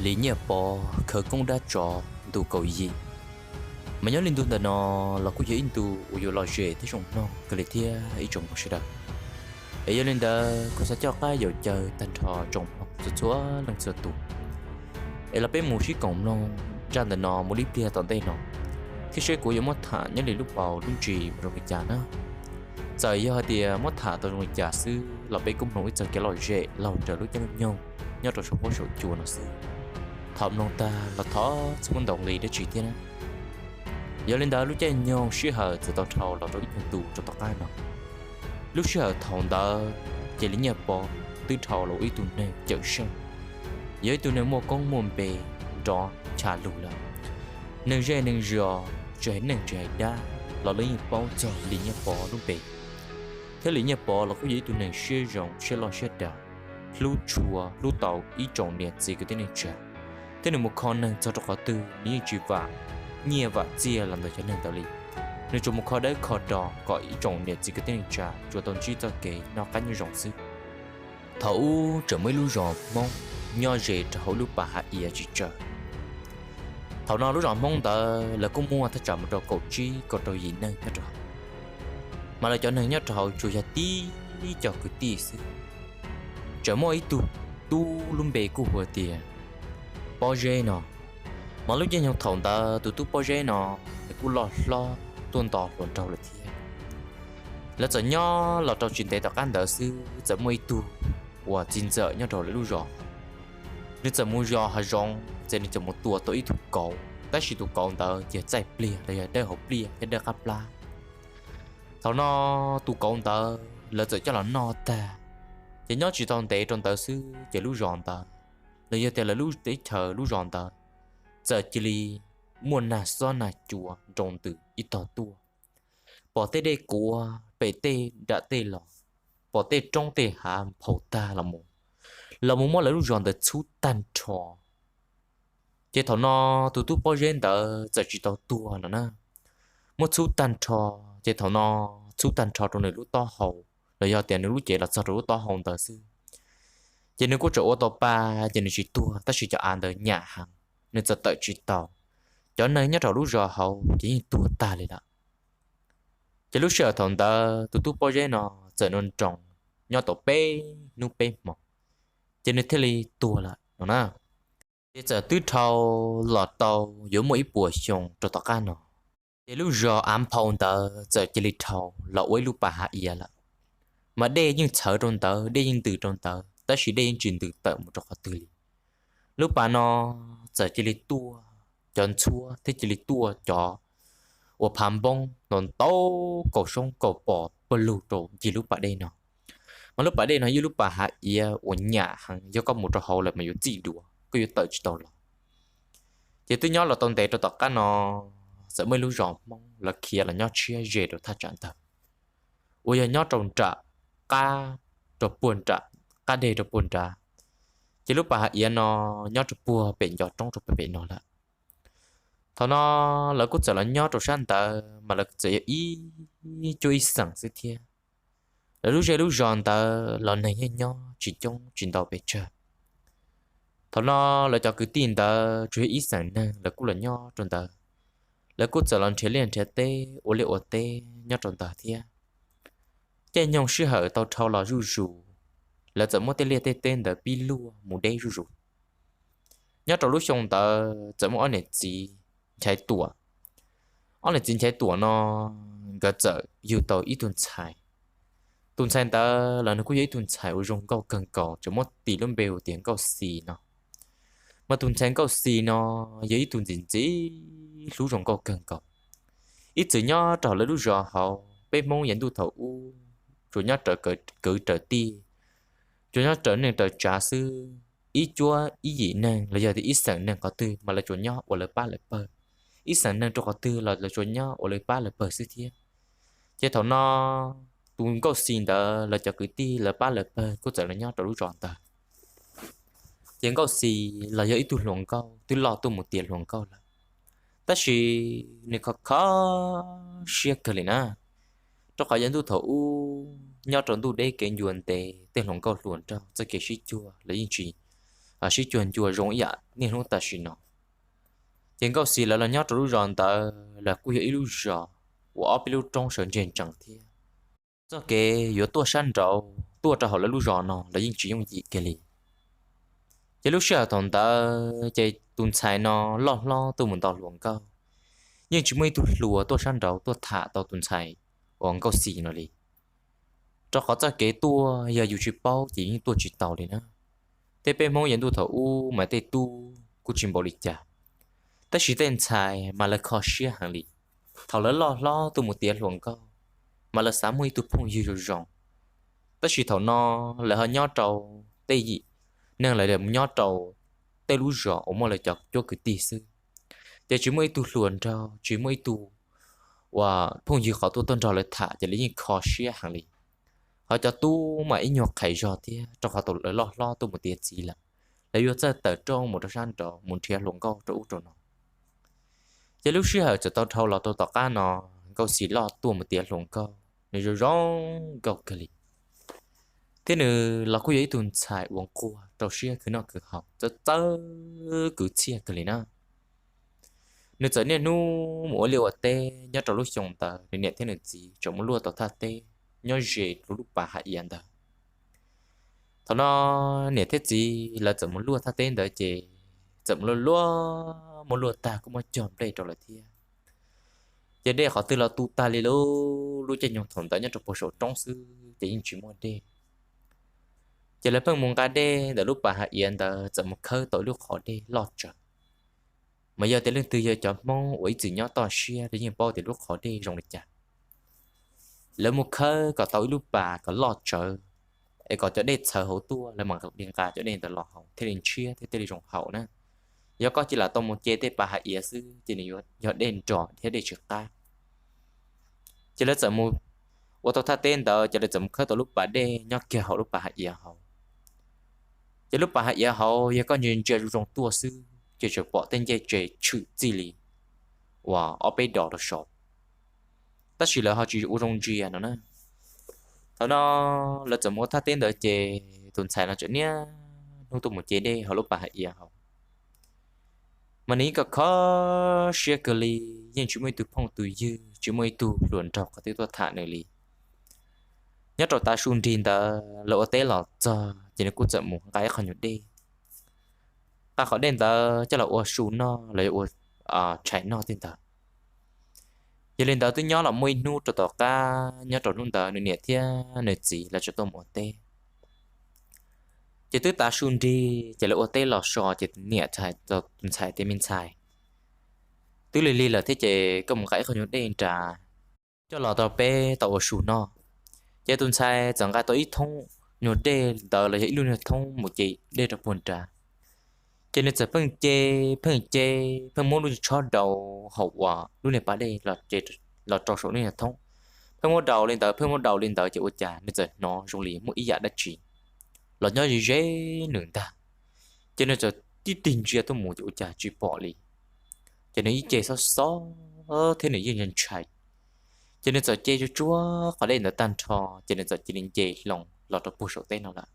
Lis Nyiaj Pov khawv koob dab tsov ntu kaum yim. Mas nyob li ntu ntawm no los kuj yog ib ntu uas yuav lom zem thiab zoo mloog kawg li thiab ib tsoom mloog sawv daws. Es yog li ntawd kuv xav coj qab yaum caw tag nrho tsoom mloog txhua txhua leej txhua tus, es los peb mus sib koom mloog zaj ntawm no mus li pliag tom ntej no, thiab seb kuv yuav muab tham nyob li lub paus lub ntsis mus zoo li cas na. Txawm yog hais tias muab tham tau zoo li cas xwb los peb kuj mloog ib txog kev lom zem laug nraws lub caij lub nyoog nyob rau saum huab saum cua no xwb. Thaum mloog tag los thov txhob muab ntaus nqi dab tsi thiab na. Yog li ntawd lub caij nyoog sij hawm txawm tau dhau los rau ib nyuag ntu rau tom qab no. Lub sij hawm thaum ntawd ces Lis Nyiaj Pov twb dhau los ua ib tug neeg cawm seej, yog ib tug neeg muaj koob muaj npe nrov ncha lug lawm. Neeg zej neeg zos, tsis hais neeg tsis hais dab los lawv yeej paub txog Lis Nyiaj Pov lub npe. Thiab Lis Nyiaj Pov los kuj yog ib tug neeg siab zoo siab loj siab dav, hlub tshua hlub tau ib tsoom niam txiv kwv tij neej tsa. Thiab nws mus kho neeg txog rau qhov twg nws yeej tsis vam nyiaj vam txiaj los ntawm cov neeg ntawd li. Nws tsuas mus kho dawb kho do kom ib tsoom niam txiv kwv tij neej tsa tsuas tau ntsib txoj kev noj qab nyob zoo xwb. Thaum ub tseem muaj ib lub zos Hmoob nyob ze rau hauv lub pas hav iav tsis tsawg. Thaum no lub zos Hmoob ntawd lawv kuj muaj thaj tsam mus rau kaum tsib kaum rau yim neeg nyob rau hauv, mas lawv cov neeg nyob rau hauv tsuas yog tib co kwv tij xwb. Tseem muaj ib tug tub lub npe kuj hu tias Pob Zeb no. Mas lub caij nyoog thaum ntawd tus tub Pob Zeb no nws kuj loj hlob tuaj nto hluas nraug lawm thiab. Lawv txawm nyob los rau tsis ntev tom qab ntawd xwb txawm muaj ib tug uas txiv ntxawm nyob rau lawv lub zos, nws txawm mus zos hav zoov ces nws txawm mus tua tau ib tug kauv, tab sis tus kauv ntawd ces txaij pliag los yog dawb hauv pliaj thiab dawb qab plab. Thaum no tus kauv ntawd lawv txawm coj los noj tag, ces nyob tsis tau ntev rau ntawd xwb ces lub zos ntawd los yog tias lawv lub teb chaws lub zos ntawd txawm cia li muaj nag xob nag cua nroo ntws ib tog tuaj, pom tej dej kuav pem tej nram tej los, pom tej roob tej hav nphau tag los mus, los mus muab lawv lub zos ntawd txhub tag nrho. Ces thaum no tus tub Pob Zeb ntawd txawm tsis tau tuag no na, muab txhub tag nrho. Ces thaum no txhub tag nrho rau nws lub taub hau, los yog tias nws lub cev los txog rau lub taub hau ntawd xwb. Ces nws kuj tseem ua tau pa, ces nws tsis tuag tab sis cov av ntawd nyam heev, nws txawm tawm tsis tau. Cov neeg nyob rau lub zos hauv ces yeej tuag tag li lawm. Ces lub sij hawm thaum ntawd tus tub Pob Zeb no txawm nroo nroo nyob tau peb hnub peb hmo, ces nws thiaj li tuag lawm no na. Ces txawm twb dhau los tau yuav muaj ib puas xyoo rau tom qab no, ces lub zos Av Nphau ntawd txawm cia li dhau los ua ib lub pas hav iav lawm. Mas dej yeej txhawv rau ntawd, dej yeej ntws rau ntawd, tab sis dej yeej tsis ntws tawm mus rau qhov twg li. Lub pas no txawm cia li tuaj cov ntxhuab thiab cia li tuaj cov uas phav npoob ntau ntau, kaum soob kaum pos pawg lug rau ncig lub pas dej no. Mas lub pas dej no yog lub pas hav iav uas nyam heev, yog koj mus rau hauv lawm mas yuav txij duav, koj yuav tawm tsis tau los. Ces twb nyob los tau ntev rau tom qab no, txawm muaj ib lub zos Hmoob lawv khiav los nyob tshiab ze rau thaj tsam ntawd, uas yog nyob rau nram qab, rau puag nram qab deg rau puag nrad. Ces lub pas hav iav no nyob rau puag pem ncov roob rau puag pem no lawm. Thaum no lawv kuj txawm los nyob rau sab ntawd mas lawv txawm yog ib cuab ib xeem xwb thiab. Lawv lub zej lub zos ntawd los neeg yeej nyob tsis coob tsis ntau pes tsawg. Thaum no lawv cov kwv tij ntawd tsuas yog ib xeem neeg lawv kuj los nyob rau ntawd. Lawv kuj txawm los nrhiav liaj nrhiav teb ua liaj ua teb nyob rau ntawd thiab. Caij nyoog sij hawm tau dhau los zuj zus, lawv txawm muab tej liaj tej teb ntawd pib luaj mus deb zuj zus. Nyob rau lub xyoo ntawd txawm muaj ob niam txiv Nchaiv Tuam. Ob niam txiv Nchaiv Tuam no nkawd txawm yug tau ib tug ntxhais. Tus ntxhais ntawd los nws kuj yog ib tug ntxhais uas zoo nkauj kawg nkaus, tseem muab tis lub npe hu tias Nkauj Xis no. Mas tus ntxhais Nkauj Xis no yog ib tug ntxim ntxim hlub zoo nkauj kawg nkaus. Ib txwm nyob rau lawv lub zos hauv, peb Hmoob yav ntuj thaum ub tsuas nyob raws kwv raws tij, tsuas nyob raws neej raws tsav xwb. Ib cuab ib yim neeg los yog tias ib xeem neeg qhov twg mas lawv tsuas nyob ua lawv pab lawv pawg, ib xeem neeg rau qhov twg los lawv tsuas nyob ua lawv pab lawv pawg xwb thiab. Ces thaum no tus Nkauj Xis ntawd lawv cov kwv tij lawv pab lawv pawg kuj txawm los nyob rau lub zos ntawd. Ces Nkauj Xis los yog ib tug hluas nkauj twb loj tuaj mus tiav hluas nkauj lawm, tab sis nws kho kho siab kawg li na, rau qhov yav ntuj thaum ub nyob rau ntuj deb kev ncua ntev, tej hluas nkauj hluas nraug txoj kev sib cuag los yeej tsis sib cuag ncua zoo ib yam niaj hnub tam sim no. Ces Nkauj Xis lawv los nyob rau lub zos ntawd los kuj yog ib lub zos uas ob peb lub roob sawv ntseg ntsees thiab. Txoj kev yuav tuaj sab nraud tuaj rau hauv lawv lub zos no los yeej tsis yooj yim kiag li. Ces lub sij hawm thaum ntawd ces tus ntxhais no loj hlob tuaj mus nto hluas nkauj, yeej tsis muaj ib tug hluas tuaj sab nraud tuaj tham tau tus ntxhais uas Nkauj Xis no li. Rau qhov txoj kev tuaj yog yus tsis paub ces yeej tuaj tsis tau li na. Tej peb Hmoob yav ntuj thaum ub mas tej tub kuj tsis npaum li cas, tab sis tej ntxhais mas lawv kho siab heev li. Thaum lawv loj hlob tuaj mus tiav hluas nkauj mas lawv xav muaj ib tug phooj ywg zoo zoo, tab sis thaum no lawv ho nyob rau tej yim neeg, lawv mus nyob rau tej lub zos uas muaj lawv cov cuab kwv tij xwb, ces tsis muaj ib tug hluas nraug, tsis muaj ib tug uas phooj ywg qhov tuaj tuaj nrog lawv tham ces lawv yeej kho siab heev li. Ho cov tub mas ib nyuag qhais zog thiab, rau qhov thaum lawv loj hlob tuaj mus tiav txiv lawm, lawv yuav txawj tawm rooj mus rau sab nraud mus nrhiav hluas nkauj rau ub rau no. Ces lub sij hawm txawm tau dhau los rau tom qab no, Nkauj Xis loj tuaj mus tiav hluas nkauj, nws zoo zoo nkauj kawg li, thiab nws los kuj yog ib tug ntxhais uas nquag rau siab khwv noj khwv haus, txawj txawj kwv txhiaj kawg li na. Nws txawm niaj hnub mus ua liaj ua teb, nyob rau lub xyoo ntawd nws niam thiab nws txiv tseem mus luaj tau thaj teb nyob ze lub pas hav iav ntawd. Thaum no niam thiab txiv lawv txawm mus luaj thaj teb ntawd ces txawm mus luaj luaj, muab luaj tag kuj muab cog nplej rau lawm thiab. Ces dej qhov twg los tu tag li lub, lub caij nyoog thaum ntawd nyob rau puag saum roob xwb ces yeej tsis muaj dej. Ces lawv pheej mus nqa dej ntawm lub pas hav iav ntawd txawm mus khawb tau ib lub qhov dej loj tsawv. Mas yog tias leej twg yog cov Hmoob uas ib txwm nyob toj siab lawv yeej paub tias lub qhov dej zoo li cas. Lawv mus khawb kom tau ib lub pas kom loj tsawv, es kom cov dej txhawv hauv tuaj lawv mam li nqa cov dej ntawd los haus thiaj li ntshiab thiab thiaj li zoo haus na. Yog koj cia li tau mus ce tej pas hav iav xwb ces nws yog dej nrog thiab dej tsis qab. Ces lawv txawm mus ua tau thaj teb ntawd ces lawv txawm mus khawb tau lub pas dej nyob kiag hauv lub pas hav iav hauv. Ces lub pas hav iav hauv yog koj ntsia ntsia zoo zoo tuaj xwb ces tseem pom tej ncej tsev tshwm txij li uas ob peb dos rau saud, tab sis lawv ho tsis ua zoo ntsia no na. Thaum no lawv txawm mus ua thaj teb ntawd ces tus ntxhais no tseem niaj hnub tuaj mus ce dej hauv lub pas hav iav hauv. Mas nws yeej kho kho siab kawg li, yeej tsis muaj ib tug phooj tus ywg, tsis muaj ib tug hluas nraug qhov twg tuaj tham nws li. Nyob rau tav su nrig ntawd lawv ua teb los txog ces nws kuj txawm mus nqa ib qho nyuag dej, nqa qhov dej ntawd coj los ua su noj los yog ua tshais noj tej ntawd. Yog li ntawd twb nyob los muaj ib hnub rau tom qab, nyob rau hnub ntawd nws niam thiab nws txiv lawv tseem tuaj mus ua teb. Ces twb tav su nrig ces lawv ua teb los so ces niam hais rau tus ntxhais tias, me ntxhais, twb lig lig lawm thiab ces koj mus nqa ib qho nyuag dej nrad coj los rau peb tau ua su noj. Ces tus ntxhais txawm nqa tau ib thoob nyuag dej ntawd los yog ib lub nyuag thoob mus ce dej rau puag nrad. Ces nws txawm pheej ce, pheej ce, pheej muab lub tshob daus hauv uas lub niag pas dej los rau saum lub niag thoob. Pheej muab daus li ntawd, pheej muab daus li ntawd ces ua cas nws txawm hnov zoo li muaj ib yam dab tsi los nyob ze ze nws ntag. Ces nws txawm tib tig ntsia tuaj mus ces ua cas tsis pom li. Ces nws yeej ce xob xob thiab nws yeej ntshai ntshai. Ces nws txawm ce tsuag tsuag qhov dej ntawd tag nrho ces nws txawm cia li nce hlo los rau puag saum teb no lawm.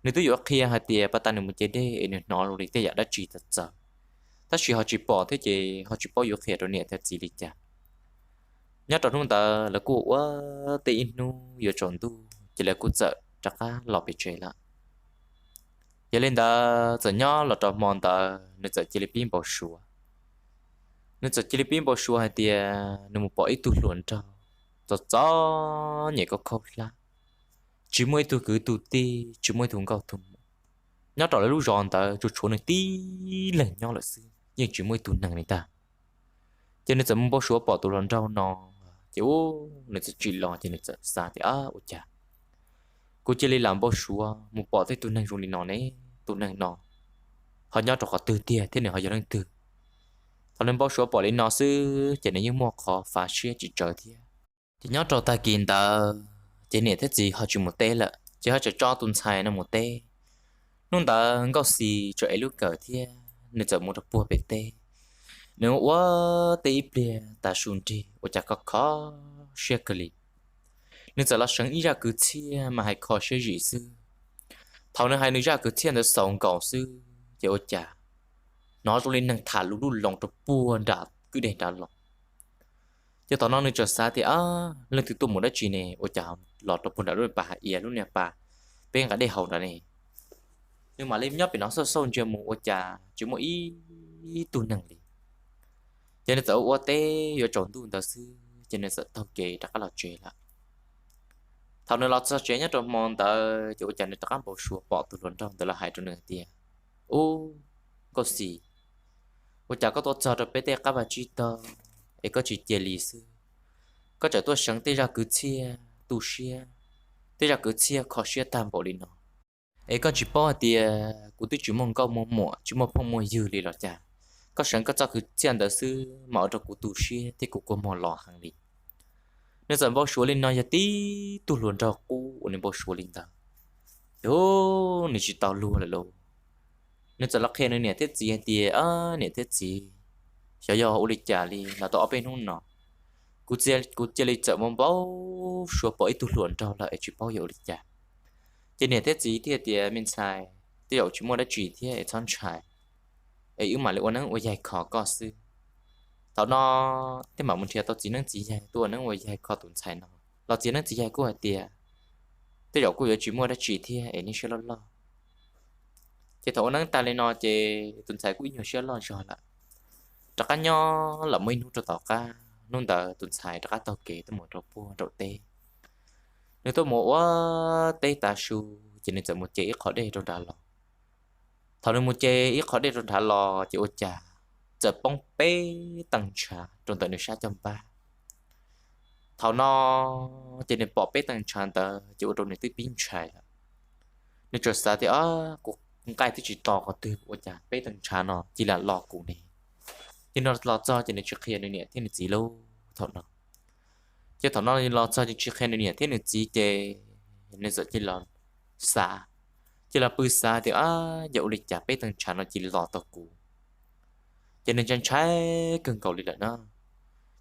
Nws twb yuav qhia hais tias pas tas nws mus ce dej es nws hnov zoo li tej yam dab tsi txawv txawv, tab sis ho tsis pom thiab ces ho tsis paub yuav qhia rau niam thiab txiv li cas. Nyob rau hnub ntawd lawv kuj ua teb ib hnub yuav tsaus ntuj ces lawv kuj txawm rov qab los pem tsev lawm. Yog li ntawd txawm nyob los rau hmo ntawd nws txawm cia li pib npau suav. Nws txawm cia li pib npau suav hais tias nws mus pom ib tug hluas nraug txom txom nyem khaub khaub hlab, tsis muaj ib tug kwv tug tij, tsis muaj ib tug nkauj tug muam. Nyob rau lawv lub zos ntawd tsuas tshuav nws tib leeg nyob lawm xwb, yeej tsis muaj ib tug neeg li ntag. Ces nws txawm mus npau suav pom tus hluas nraug no, ces ub, nws txawm tsim los ces nws txawm xav tias, ab, ua cas kuv cia li lam npau suav mus pom tej tug neeg zoo li no ne, tus neeg no ho nyob rau qhov twg tiag thiab nws ho yog leej twg? Thaum nws npau suav pom li no xwb ces nws yeej muaj qhov fav siab tsis tsawg thiab. Ces nyob rau tag kis ntawd ces niam thiab txiv ho tsis mus teb lawm, ces ho tseem tso tus ntxhais no mus teb. Hnub ntawd Nkauj Xis tseem ev lub kawm thiab nws txawm mus rau puag pem teb. Nws ua teb ib pliag tas su nrig ua cas kho kho siab kawg li. Nws txawm los seev ib zaj kwv txhiaj mas hais kho siab zim xwb. Thaum nws hais nws zaj kwv txhiaj ntawd xaus nkaus xwb ces ua cas hnov zoo li neeg tham lus lub loos rau puag nram kwj deg nrad los. Ces thaum no nws txawm xav tias, Ab, leej twg tuaj mus dab tsi ne? Ua cas los rau puag nram lub pas hav iav lub niag pas peb nqa dej haus nrad ne? Nws mam li nyob pem no xauj xauj ntsia mus ua cas tsis muaj ib, ib tug neeg li. Ces nws txawm ua teb yuav tsaus ntuj ntawd xwb ces nws txawm taug kev rov qab los tsev lawm. Thaum nws los txog tsev nyob rau hmo ntawd ces ua cas nws rov qab npau suav pom tus hluas nraug ntawd los hais rau nws hais tias, Ub, Nkauj Xis, ua cas koj tuaj txog rau peb tej qab vaj tsib taug es koj tsis cia li xwb, koj tseem tuaj seev tej zaj kwv txhiaj tu siab, tej zaj kwv txhiaj kho siab tag npaum li no? Es koj tsis paub hais tias kuv twb tsis muaj nkauj muaj muam tsis muaj phooj muaj ywg li los cas? Koj seev koj txoj kwv txhiaj ntawd xwb mas ua rau kuv tu siab thiab kuv kua muag los heev li. Nws txawm npau suav li no yog tib tug hluas nraug qub uas nws npau suav li ntawd. Ces nws tsis tau luag lawm lauj. Nws txawm los qhia nws niam thiab txiv hais tias, Niam thiab txiv, xyov yog ua li cas li los tau ob peb hnub no, kuv cia li txawm npau npau suav pom ib tug hluas nraug lawm es tsis paub yog ua li cas. Ces niam thiab txiv thiaj tias, Me ntxhais, tej zaum tsis muaj dab tsi thiab es txhob ntshai, es wb mam li ua neeb ua yaig kho koj xwb. Thaum no thiaj mam mus nrhiav tau txiv neeb txiv yaig tuaj ua neeb ua yaig kho tus ntxhais no, los txiv neeb txiv yaig kuj hais tias, Tej zaum kuj yuav tsis muaj dab tsi thiab es nej siab loj loj. Ces thaum ua neeb tag li no ces tus ntxhais kuj ib nyuag siab loj zog lawm. Rov qab nyob lawm muaj ib hnub rau tom qab, hnub ntawd tus ntxhais rov qab taug kev tuaj mus rau puag nraum teb. Nws tuaj mus ua teb tav su ces nws txawm mus ce ib qho dej rau nrad los. Thaum nws mus ce ib qho dej rau nrad los ces ua cas txawm poob peb tee ntshav rau ntawm nws sab caj npab. Thaum no ces nws pom peb tee ntshav ntawd ces ua rau nws twb pib ntshai lawm. Nws txawm xav tias, Kuv nqaij twb tsis to qhov twg ua cas peb tee ntshav no cia li los kuv ne? Ces nws los txog ces nws tsis qhia nws niam thiab nws txiv lauj thaum no. Ces thaum no los txog ces tsis qhia nws niam thiab nws txiv ces nws txawm cia li los xav, cia li los pw xav tias, Ab, yog ua li cas peb tee ntshav no cia li los tau kuv? Ces nws ntshai ntshai kawg nkaus li lawm na.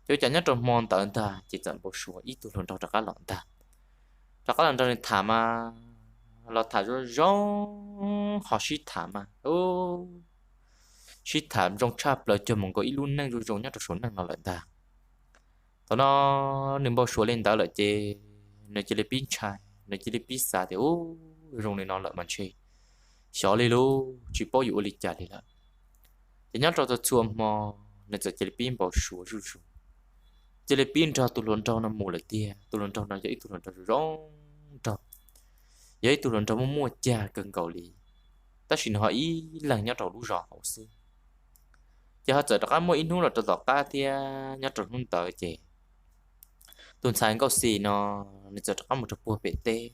Ces ua cas nyob rau hmo ntawd ntag ces txawm npau suav ib tug hluas nraug rov qab los ntag. Rov qab los nrog nws tham mas los tham zoo zoo, ho sib tham mas sib tham zoo tshaj plaws cuag mus nkaus ib lub neej zoo zoo nyob rau saum neej no lawm ntag. Thaum no nws npau suav li ntawd lawm ces nws cia li pib ntshai, nws cia li pib xav tias, Ub, zoo li no lawm mas ntshe xyov li lauj, tsis paub yuav ua li cas li lawm. Ces nyob rau txhua txhua hmo nws txawm cia li pib npau suav zuj zus, cia li pib nrog tus hluas nraug no mus lawm tiag. Tus hluas nraug no yog ib tug hluas nraug zoo zoo nraug, yog ib tug hluas nraug muaj muaj cag kawg nkaus li, tab sis nws ho ib leeg nyob rau lub zos hauv xwb. Ces ho txawm rov qab muaj ib hnub los rau tom qab thiab, nyob rau hnub ntawd ces tus ntxhais Nkauj Xis no nws txawm rov qab mus rau puag pem teb.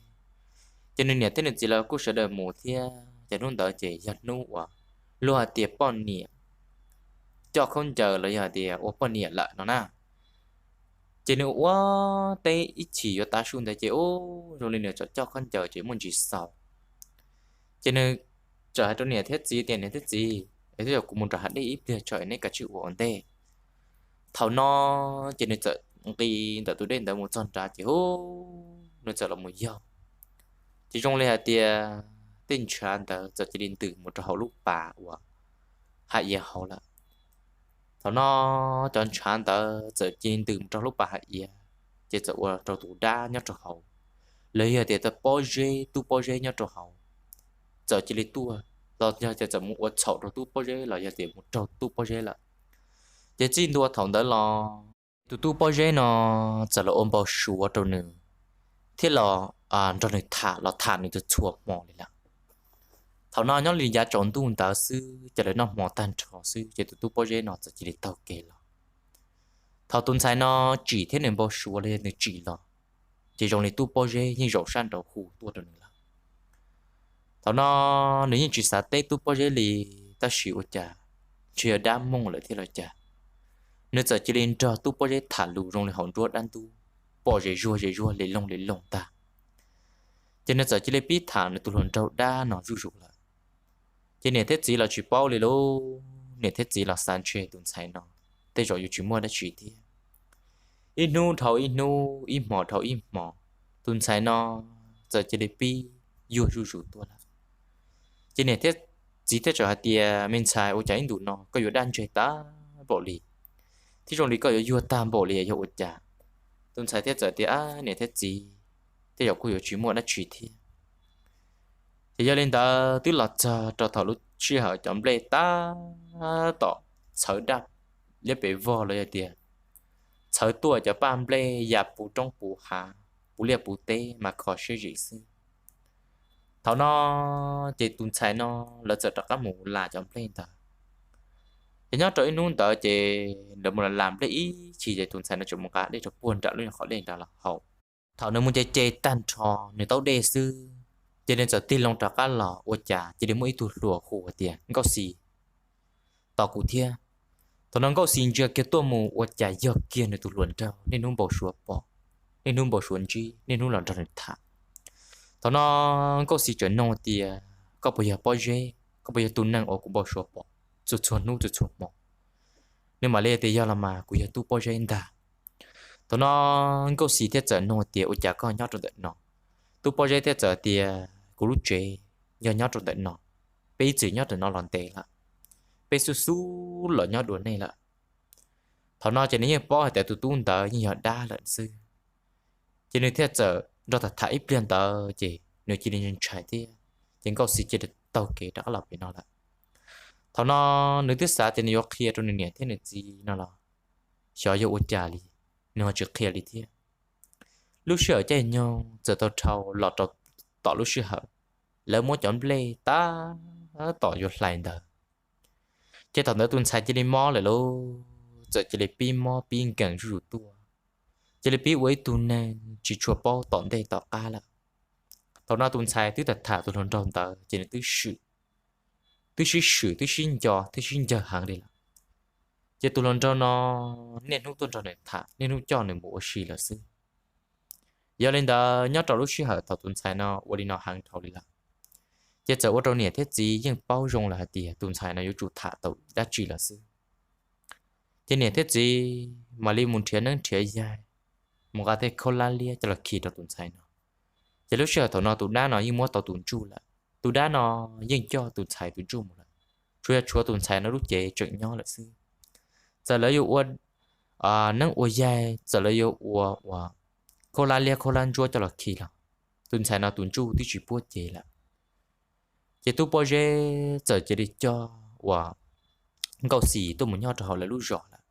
Ces nws niam thiab nws txiv lawv kuj sawv daws mus thiab, ces hnub ntawd ces yog hnub uas luag hais tias poj niam coj khaub ncaws los yog hais tias ua poj niam lawm no na. Ces nws ua teb ib chim yuav tav su ntawd ces ub, zoo li nws txawm coj khaub ncaws ces muaj ntsis xaus. Ces nws txawm hais rau niam thiab txiv tias, Niam thiab txiv, es twb yog kuv mus nram hav dej ib pliag tso es neb kav tsij ua ua ntej. Thaum no ces nws txawm nqis ntawm tus dej ntawd mus txog nrad ces ub, nws txawm los mus yaug. Ces zoo li hais tias tej ntshav ntawd txawm cia li ntws mus rau hauv lub pas uas hav iav hauv lawm. Thaum no cov ntshav ntawd txawm cia li ntws mus rau lub pas hav iav, ces txawm ua rau tus dab nyob rau hauv, los yog tias tub pob zeb, tub pob zeb nyob rau hauv, txawm cia li tuaj, los yog tias txawm mus ua txhaum rau tub pob zeb los yog tias mus raug tub pob zeb lawm. Ces txij ntua thaum ntawd los tus tub pob zeb no txawm los ua npau suav rau nws, thiab los nrog nws tham, los tham nws txhua txhua hmo li lawm. Thaum no nyob li yav tsaus ntuj ntawd xwb ces lawv noj hmo tag nrho xwb ces tus tub pob zeb no txawm cia li taug kev los. Thaum tus ntxhais no tsim thiab nws npau suav los yog nws tsim los, ces zoo li tub pob zeb yeej zaum sab nraud hu tuaj rau nws lawm. Thaum no nws yeej tsis xav teb tub pob zeb li, tab sis ua cas ntshe yog dab mooj lawm thiab los cas, nws txawm cia li nrog tub pob zeb tham lus zoo li hauv nruab dab ntub, pom zem zuag zem zuag li loog li loog ntag. Ces nws txawm cia li pib tham nws tus hluas nraug dab no zuj zus lawm. Ces niam thiab txiv los tsis paub li lauj, niam thiab txiv los xav ntshe tus ntxhais no tej zaum yuav tsis muaj dab tsi thiab. Ib hnub dhau ib hnub, ib hmo dhau ib hmo, tus ntxhais no txawm cia li pib yuag zuj zus tuaj lawm. Ces niam thiab txiv thiaj txawm hais tias, Me ntxhais, ua cas ib ntus no koj yuav daj ntseg tag npaum li, thiab zoo li koj yuav yuag tag npaum li yog ua cas? Tus ntxhais thiaj txawm tias, Niam thiab txiv, tej zaum kuj yuav tsis muaj dab tsi thiab. Ces yog li ntawd twb los txog rau thaum lub sij hawm cov nplej tab tom txhawv daj liab pes vog los yog tias txhawv tuaj cov paj nplej ya puv roob puv hav, puv liaj puv teb mas kho siab zim xwb. Thaum no ces tus ntxhais no lawv txawm rov qab mus las cov nplej ntawd. Ces nyob rau ib hnub ntawd ces lawv mus las nplej ib chim ces tus ntxhais no tseem mus nqa dej rau puag nram lub qhov dej nrad los haus. Thaum nws mus ce ce tag nrho nws taub dej xwb, ces nws txawm tig loo rov qab los ua cas cia li muaj ib tug hluas hu tias, Nkauj Xis, tos kuv thiab. Thaum no Nkauj Xis ntsia kiag tuaj mus ua cas yog kiag nws tus hluas nraug niaj hnub npau suav pom, niaj hnub npau suav ntsib, niaj hnub los nrog nws tham. Thaum no Nkauj Xis txawm nug tias, Koj puas yog Pob Zeb? Koj puas yog tus neeg uas kuv npau suav pom txhua txhua hnub txhua txhua hmo? Nws mam li tias, Yog los mas, kuv yog tub Pob Zeb ntag. Thaum no Nkauj Xis thiaj txawm nug tias, Ua cas koj nyob rau ntawm no? Tub Pob Zeb thiaj txawm tias, Kuv lub tsev yog nyob rau ntawm no, peb ib txwm nyob ntawm no los ntev lawm, peb xub xub los nyob dua nej lawm. Thaum no ces nws yeej paub hais tias tus tub ntawd yeej yog dab lawm xwb. Ces nws thiaj txawm nrog tham tham ib pliag ntawd ces nws cia li ntshai thiab, ces Nkauj Xis cia li taug kev rov qab los pem no lawm. Thaum no nws twb xav tias nws yuav qhia rau nws niam thiab nws txiv no los xyov yog ua cas li, nws ho tsis qhia li thiab. Lub sij hawm caij nyoog txawm tau dhau los rau tom lub sij hawm lawv muab cov nplej tab tom yuav hlais ntawd, ces thaum ntawd tus ntxhais cia li mob lawm lauj, txawm cia li pib mob pib nkees zuj zus tuaj, cia li pib ua ib tug neeg tsis tshua paub tom ntej tom qab lawm. Thaum no tus ntxhais twb tham tham tus hluas nraug ntawd ces nws twb swm, twb sib swm twb sib nco twb sib ncawg heev li lawm. Ces tus hluas nraug no niaj hnub tuaj nrog nws tham, niaj hnub coj nws mus ua si lawm xwb. Yog li ntawd nyob rau lub sij hawm thaum tus ntxhais no ua li no heev dhau li lawm, ces txawm ua rau niam thiab txiv yeej paub zoo lawm hais tias tus ntxhais no yuav tsum tham tau dab tsi lawm xwb. Ces niam thiab txiv mam li mus nrhiav neeb nrhiav yaig, mus nqa tej khaub hlab liab coj los khi rau tus ntxhais no. Ces lub sij hawm thaum no tus dab no yeej muab tau tus ntsuj lawm, tus dab no yeej coj tus ntxhais tus ntsuj mus lawm, tsuas yog tshuav tus ntxhais no lub cev tseem nyob lawm xwb. Txawm lawv yuav ua neeb ua yaig, txawm lawv yuav ua ua khaub hlab liab khaub hlab ntsuab coj los khi los tus ntxhais no tus ntsuj twb tsis puab cev lawm. Ces tub Pob Zeb txawm cia li coj uas Nkauj Xis tuaj mus nyob rau hauv lawv lub zos lawm.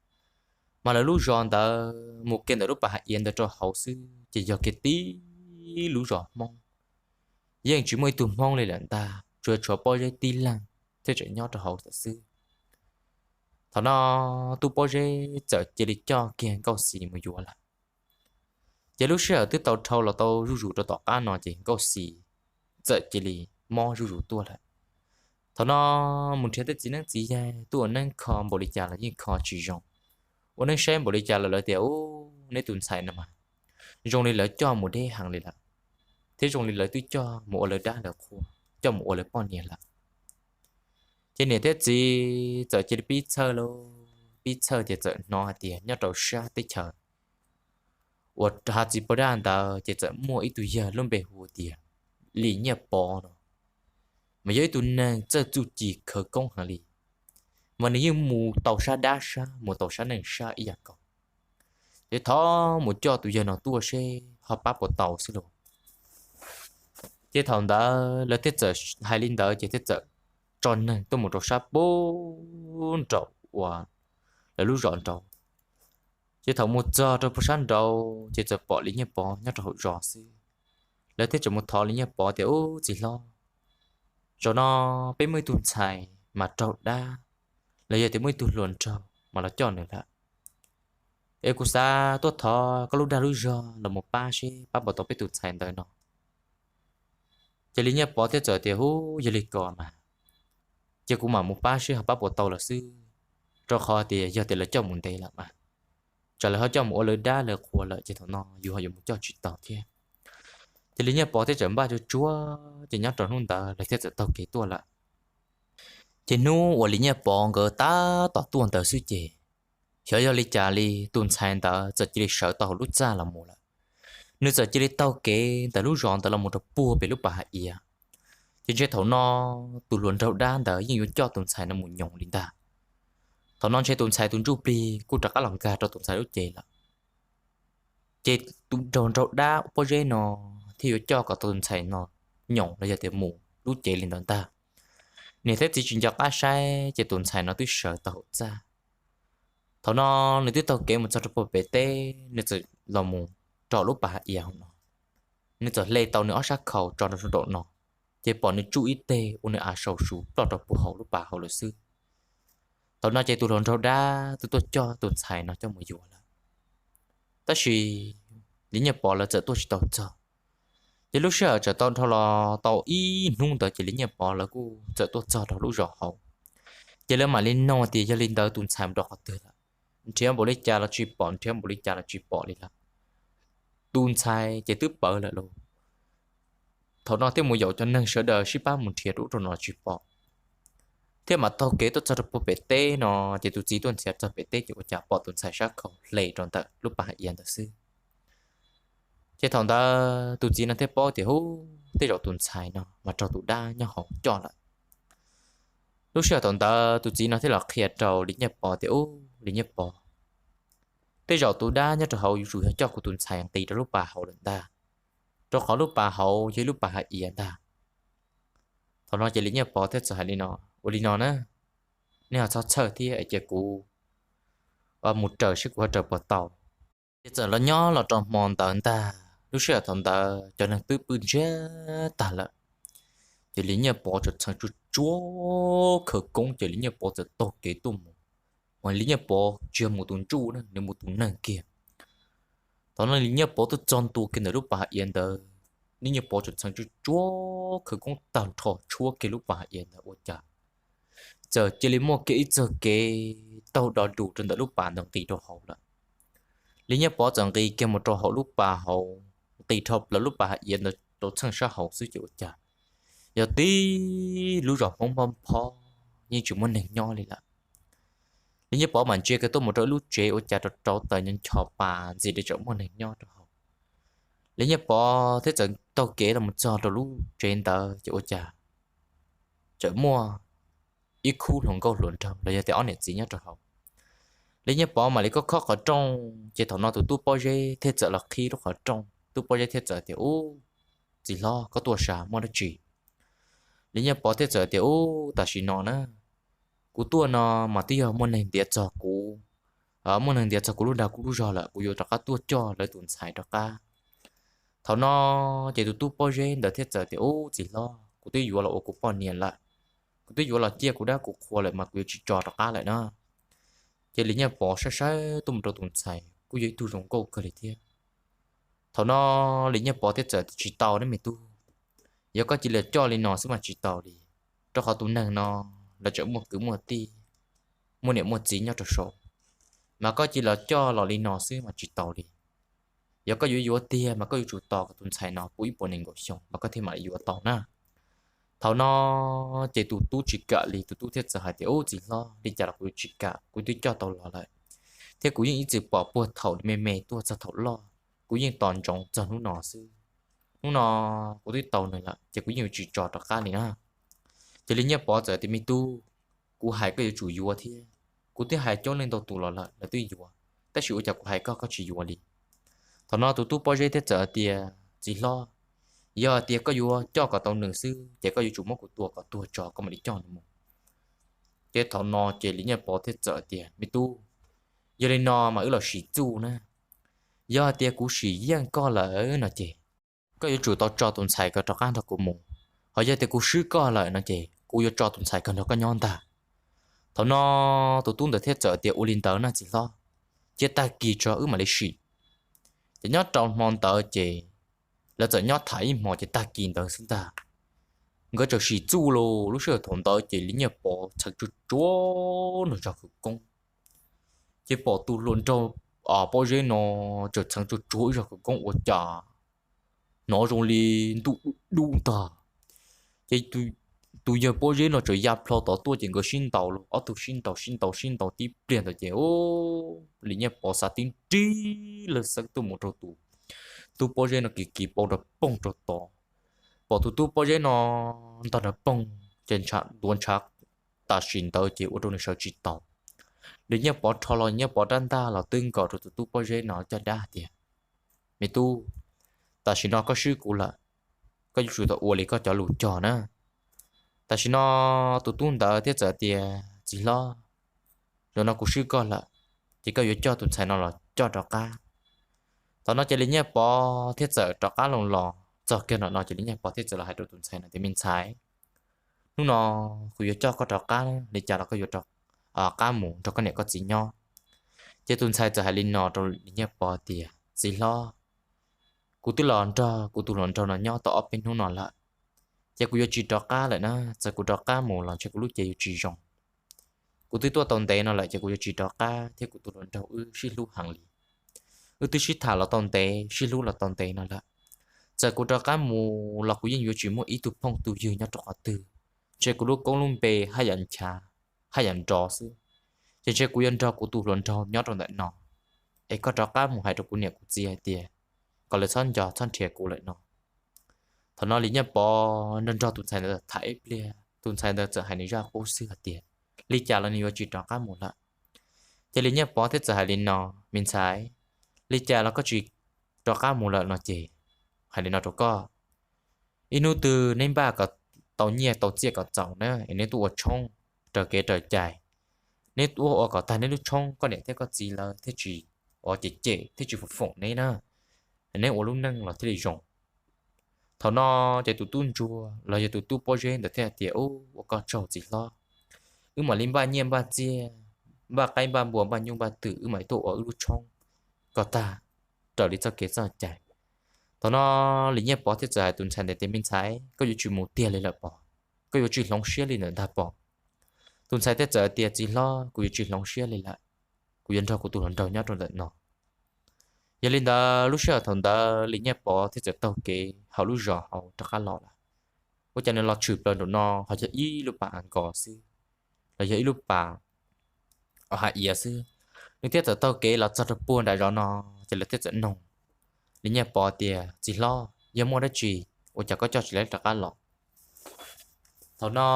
Mas lawv lub zos ntawd mus kiag ntawm lub pas hav iav ntawd rau hauv xwb ces yog kiag tib lub zos Hmoob, yeej tsis muaj ib tug Hmoob li lawm ntag, tsuas yog tshuav Pob Zeb tib leeg thiaj tseem nyob rau hauv xwb. Thaum no tub Pob Zeb txawm cia li coj kiag Nkauj Xis mus yuav lawm. Ces lub sij hawm twb tau dhau los tau zuj zus rau tom qab no ces Nkauj Xis txawm cia li mob zuj zus tuaj lawm. Thaum no mus nrhiav tej txiv neeb txiv yaig tuaj ua neeb kho npaum li cas los yeej kho tsis zoo, ua neeb saib npaum li cas los lawv tias, Ub, neb tus ntxhais no mas zoo li lawv coj mus deb heev li lawm, thiab zoo li lawv twb coj mus ua lawv dab lawv qhua, coj mus ua lawv poj niam lawm. Ces niam thiab txiv txawm cia li pib txhawj lauj, pib txhawj ces txawm hnov hais tias nyob rau sab teb chaws uas hav txiv pov daj ntawd ces txawm muaj ib tug yawg lub npe hu tias Lis Nyiaj Pov no, mas yog ib tug neeg txawj txuj ci khawv koob heev li, mas nws yeej mus tau sab dab sab, mus tau sab neej sab ib yam nkaus. Ces thov mus coj tus yawg no tuaj seb ho pab puas tau xwb lauj. Ces thaum ntawd lawv thiaj txawm hais li ntawd ces thiaj txawm tso neeg tuaj mus rau sab pub nraum uas lawv lub zos nraud. Ces thaum mus txog rau pub sab nraud ces txawm pom Lis Nyiaj Pov nyob rau hauv zos xwb. Lawv thiaj txawm mus thov Lis Nyiaj Pov tias, Ub, txiv hlob, zaum no peb muaj ib tug ntxhais mas raug dab, los yog tias muaj ib tug hluas nraug mas los coj nws lawm. Es kuv xav tuaj thov koj lub dag lub zog los mus pab seb pab puas tau peb tus ntxhais ntawd no. Ces Lis Nyiaj Pov thiaj txawm tias, Ub, yog li ko mas cia kuv mam mus pab seb ho pab puas tau lawm xwb, rau qhov tias yog tias lawv coj mus ntev lawm mas tsam lawv ho coj mus ua lawv dab lawv qhua lawm ces thaum no yus ho yuav mus coj tsis tau thiab. Ces Lis Nyiaj Pov thiaj txawm npaj tsuag tsuag ces nyob rau hnub ntawd lawv thiaj txawm taug kev tuaj lawm. Ces hnub uas Lis Nyiaj Pov nkawd tab tom tuaj ntawd xwb ces xyov yog li cas li tus ntxhais ntawd txawm cia li sawv tau hauv lub txaj los mus lawm. Nws txawm cia li taug kev ntawm lub zos ntawd los mus rau puag pem lub pas hav iav. Ces ntshe thaum no tus hluas nraug dab ntawd yeej yuav coj tus ntxhais no mus nyoos li ntag. Thaum no ntshe tus ntxhais tus ntsuj plig kuj rov qab los nkag rau tus ntxhais lub cev lawm. Ces tus hluas nraug dab pob zeb no thiaj yuav coj kom tus ntxhais no nyoos los yog tias mus lub cev li ntawd ntag. Niam thiab txiv tsis nco qab saib ces tus ntxhais no twb sawv tau hauv txaj. Thaum no nws twb taug kev mus txog rau puag pem teb, nws txawm los mus rau lub pas hav iav hauv no. Nws txawm hle tau nws ob sab khau tso rau saum no, ces pom nws tsuj ib teg ua nws av sau su ploj rau puag hauv lub pas hauv lawm xwb. Thaum no ces tus hluas nraug dab twb tuaj coj tus ntxhais no coj mus yuav lawm. Tab sis Li Nyiaj Pov lawv txawm tuaj tsis tau txog. Ces lub sij hawm txawm tau dhau los tau ib hnub ntawd ces Li Nyiaj Pov lawv kuj txawm tuaj txog rau lub zos hauv. Ces lawv mam li nug tias yog li ntawd tus ntxhais mus rau qhov twg lawm, nrhiav npaum li cas los tsis pom, nrhiav npaum li cas los tsis pom li lawm. Tus ntxhais ces twb ploj lawm lauj. Thaum no thiaj mus yaum cov neeg sawv daws sib pab mus nrhiav rau ub rau no tsis pom, thiaj mam taug kev tuaj txog rau puag pem teb no. Ces tus txiv tuaj ntxias txog pem teb ces ua cas pom tus ntxhais sab khau hle rau ntawm lub pas hav iav ntawd xwb. Ces thaum ntawd tus txiv no thiaj paub tias ub, tej zaum tus ntxhais no mas raug tus dab nyob hauv coj lawm. Lub sij hawm thaum ntawd tus txiv no thiaj los qhia rau Li Nyiaj Pov tias ub, Li Nyiaj Pov, tej zaum tus dab nyob rau hauv yuav tsum yog coj kuv tus ntxhais nqis rau lub pas hauv lawm ntag, rau qhov lub pas hauv yog ib lub pas hav iav ntag. Thaum no ces Li Nyiaj Pov thiaj txawm hais li no, ua li no na, nej ho txhob txhawj thiab es cia kuv mus raws seb kuv ho raws puas tau. Ces txawm los nyob los rau hmo ntawd ntag, lub sij hawm thaum ntawd cov neeg twb pw ntsiag tag lawm. Ces Li Nyiaj Pov txawm txheev tsuag tsuag khawv koob ces Li Nyiaj Pov txawm taug kev tuaj mus. Mas Li Nyiaj Pov tsis yog mus tus ntsuj na, nws mus tus neeg kiag. Thaum no Li Nyiaj Pov tuaj txog ntua kiag ntawm lub pas hav iav ntawd, Li Nyiaj Pov txawm txheev tsuag tsuag khawv koob tag nrho tshuab kiag lub pas hav iav ntawd ua cas txawm cia li muaj kiag ib txoj kev taug do dus rau ntawm lub pas ntawd nqis rau hauv lawm. Li Nyiaj Pov txawm nqis kiag mus rau hauv lub pas hauv, nqis dhau plaws lub pas hav iav ntawd rau txheej sab hauv xwb ces ua cas yog tib lub zos Hmoob phob phob, yeej tsis muaj neeg nyob li lawm. Li Nyiaj Pov mam ntsia kiag tuaj mus rau ib lub tsev ua cas rau rau taws ncho ncho pas ntxiv li tseem muaj neeg nyob rau hauv. Li Nyiaj Pov thiaj txawm taug kev los mus txog rau lub tsev ntawd ces ua cas txawm muaj ib khub hluas nkauj hluas nraug los yog tias ob niam txiv nyob rau hauv. Li Nyiaj Pov mam li khob khob qhov rooj ces thaum no tus tub pob zeb thiaj txawm los qhib lub qhov rooj. Tub pob zeb thiaj txawm tias, Ub, txiv hlob, koj tuaj sav muaj dab tsi? Li Nyiaj Pov thiaj txawm tias, Ub, tam sim no na, kuv tuaj no mas twb yog muaj neeg ntiav txog kuv, muaj neeg ntiav txog kuv lub dag kuv lub zog lawm, kuv yuav rov qab tuaj coj lawv tus ntxhais rov qab. Thaum no ces tus tub pob zeb ntawd thiaj txawm tias, Ub, txiv hlob, kuv twb yuav los ua kuv poj niam lawm, kuv twb yuav los ciaj kuv dab kuv qhua lawm mas kuv yuav tsis tso rov qab lawm na. Ces Li Nyiaj Pov saib saib tuaj mus rau tus ntxhais kuj yog ib tug zoo nkauj kawg li thiab. Thaum no Li Nyiaj Pov thiaj txawm tias, Tsis tau ne me tub, yog koj cia li coj li no xwb mas tsis tau li, rau qhov tus neeg no lawv tseem muaj kwv muaj tij, muaj niam muaj txiv nyob rau saud, mas koj cia li coj los li no xwb mas tsis tau li. Yog koj yuav yuav tiag mas koj yuav tsum tos kom tus ntxhais no puv ib puas nees nkaum xyoo mas koj thiaj mam li yuav tau na. Thaum no ces tus tub tsis kam li, tus tub thiaj txawm hais tias, Ub, txiv hlob, li cas los kuv yuav tsis kam, kuv twb coj tau los lawm, thiab kuv yeej ib txwm pom puag thaum me me tuaj txog thaum loj, kuv yeej tos ntsoov txog hnub no xwb. Hnub no kuv twb tau nws lawm ces kuv yeej yuav tsis tso rov qab li na. Ces Li Nyiaj Pov txawm tias, Me tub, kuv hais koj yuav tsum yuav thiab. Kuv twb hais coob leej ntau tus los lawm, lawv twb yuav, tab sis ua cas kuv hais koj koj tsis yuav li? Thaum no tus tub pob zeb thiaj txawm tias, Txiv hlob, yog tias koj yuav coj kom tau nws xwb ces koj yuav tsum muab kuv tua kom tuag tso koj mam li coj nws mus. Ces thaum no ces Li Nyiaj Pov thiaj txawm tias, Me tub, yog li no mas wb los sim txuj na. Yog hais tias kuv sim yeej koj lawm no ces koj yuav tsum tau tso tus ntxhais ko rov qab nrog kuv mus, ho yog tias kuv swb koj lawm no ces kuv yuav tso tus ntxhais ko nrog koj nyob ntag. Thaum no tus tub ntawd thiaj txawm tias, Ua li ntawd na txiv hlob, cia tag kis tso wb mam li sim. Ces nyob rau hmo ntawd ces lawv txawm nyob tham ib hmo ces tag kis ntawd xwb ntag, nkawd txawm sim txuj los lub sij hawm thaum ntawd ces Li Nyiaj Pov txheev tsuag tsuag nws zog khawv koob, ces pom tus hluas nraug pob zeb no txawm txheev tsuag tsuag ib zog khawv koob ua cas hnov zoo li ntuj dub dub ntag. Ces tus yawg pob zeb no txawm ya plho tod tuaj ces nkawd sib ntaus los, ob tug sib ntaus sib ntaus sib ntaus tib pliag ntawd ces Li Nyiaj Pov xav tib nrig lawv xeeb tuaj mus rau tus tub pob zeb no kiv kiv pau rau poog rau tod. pom tus tub pob zeb no ntog nrov poog ces ntshav tuav ntshav, tam sim ntawd ces ua rau nws sawv tsis taus. Li Nyiaj Pov rho los Nyiaj Pov rab ntaj los twb nkaus rau tus tub pob zeb no caj dab tias, Me tub, tam sim no koj swb kuv lawm, koj yuav tsum tau ua li koj cov lus cog na. Tam sim no tus tub ntawd thiaj txawm tias, Txiv hlob, zaum no kuv swb koj lawm, ces koj yuav coj tus ntxhais no los coj rov qab. Thaum no ces Li Nyiaj Pov thiaj txawm rov qab los los txog kiag no no ces Li Nyiaj Pov thiaj txawm los hais rau tus ntxhais no tias, Me ntxhais, hnub no kuv yuav coj koj rov qab, li cas los koj yuav rov qab mus nrog koj niam koj txiv nyob. Ces tus ntxhais txawm hais li no rau Li Nyiaj Pov tias, Txiv hlob, kuv twb los nrog kuv tus hluas nraug no nyob tau ob peb hnub no lawm, ces kuv yuav tsis rov qab lawm na. Txawm kuv rov qab mus los ntshe kuv lub cev yuav tsis zoo. Kuv twb tuaj tau ntev no lawm ces kuv yuav tsis rov qab thiab. Kuv tus hluas nraug wb sib hlub heev li, wb twb sib tham los tau ntev, sib hlub los tau ntev no lawm. Txawm kuv rov qab mus los kuv yeej yuav tsis muaj ib tug phooj tug ywg nyob rau qhov twg, ntshe kuv lub koob lub npe haj yam nchav, haj yam nrov xwb. Ces ntshe kuv yuav nrog kuv tus hluas nraug nyob rau ntawm no, es koj rov qab mus hais rau kuv niam kuv txiv hais tias kom lawv txhob nco txhob nrhiav kuv lawm no. Thaum no Li Nyiaj Pov nrog nrog tus ntxhais ntawd tham ib pliag, tus ntxhais ntawd txawm hais nws zaj qub xwb hais tias, Li cas los nws yuav tsis rov qab mus lawm. Ces Li Nyiaj Pov thiaj txawm hais li no, Me ntxhais, li cas los koj tsis rov qab mus lawm no ces hais li no rau koj, ib hnub twg neb npaj kom tau nyiaj tau txiaj kom txaus na es neb tuaj ua tshoob raws kev raws cai. Neb tuaj ua kom tag neb lub tshoob koj niam thiab koj txiv lawv thiaj tsis ua cem cem thiaj tsis foom foom neb na, neb ua lub neej los thiaj li zoo. Thaum no ces tus tub ntsuag los yog tus tub pob zeb ntawd thiaj tias, Ub, ua koj tsaug txiv hlob, wb mam li npaj nyiaj npaj txiaj, npaj qaib npaj npua npaj nyuj npaj twm, wb mam li tuaj ua wb lub tshoob kom tag raws li txoj kev txoj cai. Thaum no Li Nyiaj Pov thiaj txawm hais tus ntxhais ntawd tias, Me ntxhais, koj yuav tsis mus tiag li lawm pom, koj yuav tsis hloov siab li ntawm ntag pom. Tus ntxhais thiaj txawm tias, Txiv hlob, kuv yuav tsis hloov siab li lawm, kuv yuav nrog kuv tus hluas nraug nyob rau ntawm no. Yog li ntawd lub sij hawm thaum ntawd Li Nyiaj Pov thiaj txawm taug kev hauv lub zos hauv rov qab los lawm. Ua cas nws los tshwm plaws nraum no ho yog ib lub pas av nkos xwb, los yog ib lub pas hav iav xwb. Nws thiaj txawm taug kev los txog rau puag nram zos no, ces lawv thiaj txawm noog Li Nyiaj Pov tias, Txiv hlob, yog muaj dab tsi ua cas koj coj tsis tau rov qab los? Thaum no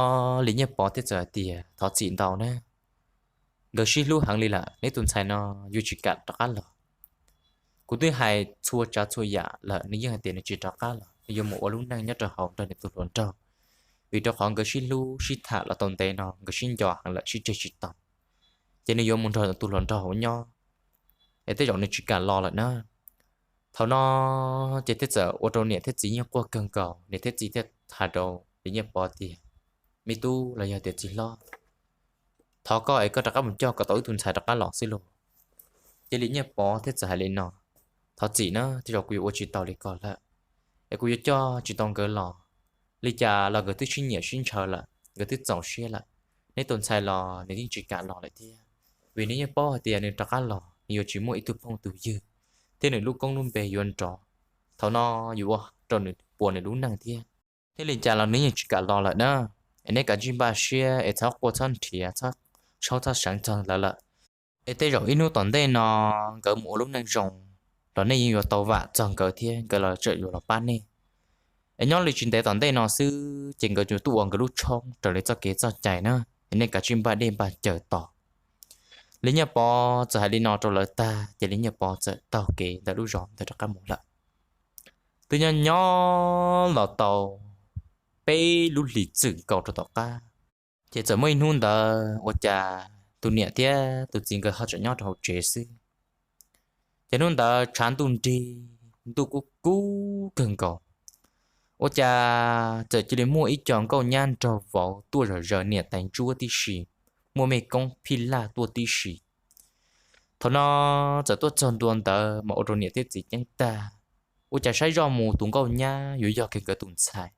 Li Nyiaj Pov thiaj txawm hais tias, Thov txim ntau na, nkawd sib hlub heev li lawm, neb tus ntxhais no yuav tsis kam rov qab los. Kuv twb hais txhua tsav txhua yam lawm, nws yeej hais tias nws tsis rov qab los, nws yuav mus ua lub neej nyob rau hauv nrog nws tus hluas nraug, vim rau qhov nkawd sib hlub sib tham los tau ntev no nkawd sib nco heev lawm sib tseg tsis tau, ces nws yuav mus nrog tus hluas nraug hauv nyob, es tej zaum nws tsis kam los lawm na. Thaum no ces thiaj txawm ua rau niam thiab txiv yeej quaj kawg nkaus, niam thiab txiv thiaj hais rau Li Nyiaj Pov tias, Me tub los yog tias txiv hlob, thov koj es koj rov qab mus coj kom tau wb tus ntxhais rov qab los xwb lauj. Ces Li Nyiaj Pov thiaj txawm hais li no, Thov txim na, tej zaum kuv yuav ua tsis tau li ko lawm, es kuv yuav coj tsis tau nkawd los. Li cas los nkawd twb sib nyiam sib ntshaw lawm, nkawd twb txaus siab lawm, neb tus ntxhais los nws yeej tsis kam los lawm thiab, vim nws yeej paub hais tias nws rov qab los nws yuav tsis muaj ib tug phooj tus ywg, thiab nws lub koob lub npe yuav nrov, thaum no yuav ua rau nws puas nws lub neej thiab. Thiab li cas los nws yeej tsis kam los lawm na, es neb kav tsij npaj siab es txhob quaj txhob nrhiav, txhob saub txhob seev txog lawv lawm. Es tej zaum ib hnub tom ntej no nkawd mus ua lub neej zoo los nej yeej yuav tau vam txog nkawd thiab nkawd los tseem yuav los pab nej. Es nyob li tsis ntev tom ntej no xwb ces nkawd yuav tuaj ua nkawd lub tshoob raws li txoj kev txoj cai na, es nej kav tsij npaj dej npaj cawv tos. Li Nyiaj Pov txawm hais li no rau lawv tag ces Li Nyiaj Pov txawm taug kev ntawm lub zos ntawd rov qab mus lawm. Twb nyob nyob los tau peb lub hlis txwm nkaus rau tom qab, ces txawm muaj ib hnub ntawd ua cas tus niam thiab tus txiv nkawd ho tseem nyob rau hauv tsev xwb. Ces hnub ntawd tshav ntuj nrig, ntuj kub kub kawg nkaus, ua cas txawm cia li muaj ib co nkauj nyab nraug vauv tuaj zom zaws niam tais ntsuab tib si, muaj mej koob phij laj tuaj tib si. Thaum no txawm tuaj txog ntua ntawd mas ua rau niam thiab txiv ceeb tag, ua cas saib zoj mus tus nkauj nyab yuav yog kiag nkawd tus ntxhais.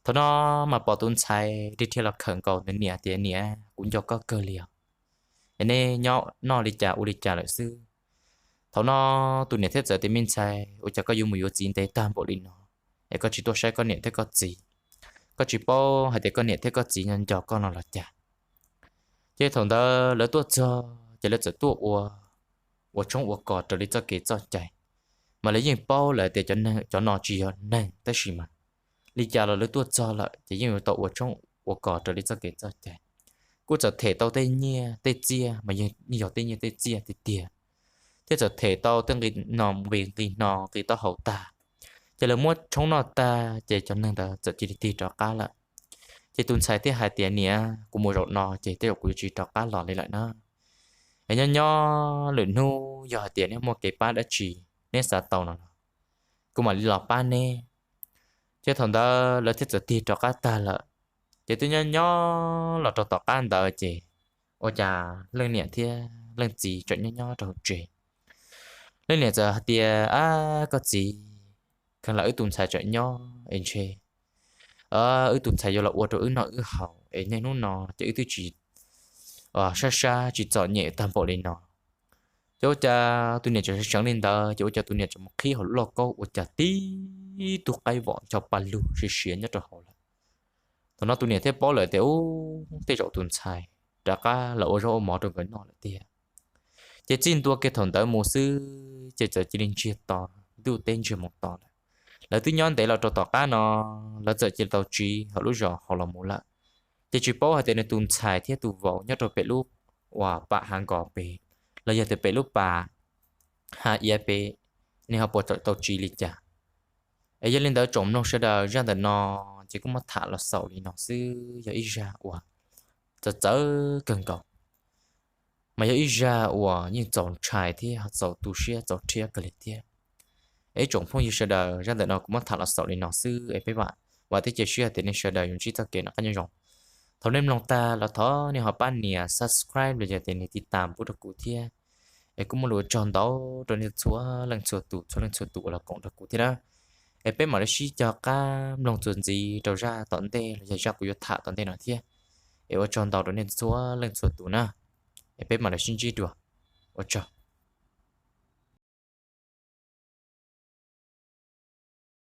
Thaum no mas pom tus ntxhais dhia dhia los khawm nkaus nws niam tias, Niam, kuv nco koj kawg li os, es neb nyob noj li cas ua li cas lawm xwb? Thaum no tus niam thiaj txawm tias, Me ntxhais, ua cas koj yuav mus yuav txiv ntev tag npaum li no, es koj tsis tuaj saib koj niam thiab koj txiv? Koj tsis paub hais tias koj niam thiab koj txiv nco nco koj no los cas? Ces thaum ntawd lawv tuaj txog ces lawv txawm tuaj ua, ua tshoob ua kos raws li txoj kev txoj cai, mas lawv yeej paub lawm tias cov no tsis yog neeg tab sis mas li cas los lawv tuaj txog lawm ces yeej yuav tau ua tshoob ua kos raws li txoj kev txoj cai. Kuj txawm them tau tej nyiaj tej txiaj mas yeej yog tej nyiaj tej txiaj tiag tiag, thiab txawm them tau tej nqi no nqi nqi no nqi taub hau tag. Ces lawv muab tshoob noj tag ces cov neeg ntawd txawm cia li tig rov qab lawm. Ces tus ntxhais thiaj hais tias, Niam, kuv mus zaum no ces tej zaum kuv yuav tsis rov qab los li lawm na. Es nyob nyob lwm hnub yog hais tias neb muaj kev pab dab tsi neb xav tau no los kuv mam li los pab neb. Ces thaum ntawd lawv thiaj txawm tig rov qab tag lawm. Ces twb nyob nyob los rau tom qab ntawd ces ua cas leej niam thiab leej txiv tseem nyob nyob rau hauv tsev. Leej niam txawm hais tias, Ab, koj txiv, kheev lam wb tus ntxhais tseem nyob es ntshe wb tus ntxhais yuav los ua rau wb noj wb haus es niaj hnub no ces wb twb tsis sab sab tsis txom nyem tag npaum li no. Ces ua cas tus niam tseem seev li ntawd ces ua cas tus niam tseem mus qhib hauv lauj kaub ua cas tib tug qaib vom ncho pa lug siav siav nyob rau hauv lawm. Thaum no tus niam thiaj paub lawm tias, Ub, tej zaum tus ntxhais rov qab los ua zaub ua mov rau nkawd noj lawm tiag. Ces txij ntua kiag thaum ntawd mus xwb ces txawm cia li ntsiag to, ntuj teb ntsiag mus to lawm. Lawv twb nyob ntev los rau tom qab no, lawv txawm cia li tau tsiv hauv lub zos hauv los mus lawm. Ces tsis paub hais tias nws tus ntxhais thiab tus vauv nyob rau pem lub uas pam hav nkos pem, los yog tias pem lub pas hav iav pem, nws ho puas tau tsiv li cas. Es yog li ntawd tsoom mloog sawv daws, zaj ntawm no ces kuj muab tham los xaus li no xwb, yog ib zaj uas txawv txawv kawg nkaus, mas yog ib zaj uas yeej txaus ntshai thiab txaus tu siab txaus rhiab kawg li thiab. Es ib tsoom phooj ywg sawv daws, zaj ntawm no kuv muab tham los xaus li no xwb es peb vam thiab cia siab hais tias nej sawv daws yuav ntsib txoj kev noj qab nyob zoo. Thaum nej mloog tag los thov nej ho pab nias subscribe los yog tias nias tiv tam pub rau kuv thiab. Es kuj muaj lus ua tsaug ntau rau nej txhua leej txhua tus, txhua leej txhua tus uas los koom rau kuv thiab na. Es peb mam li sib cog qab mloog txuas ntxiv rau zaj tom ntej los yog zaj kuv yuav tham tom ntej no thiab. Es ua tsaug ntau rau nej txhua leej txhua tus na. Es peb mam li sib ntsib dua. Ua tsaug.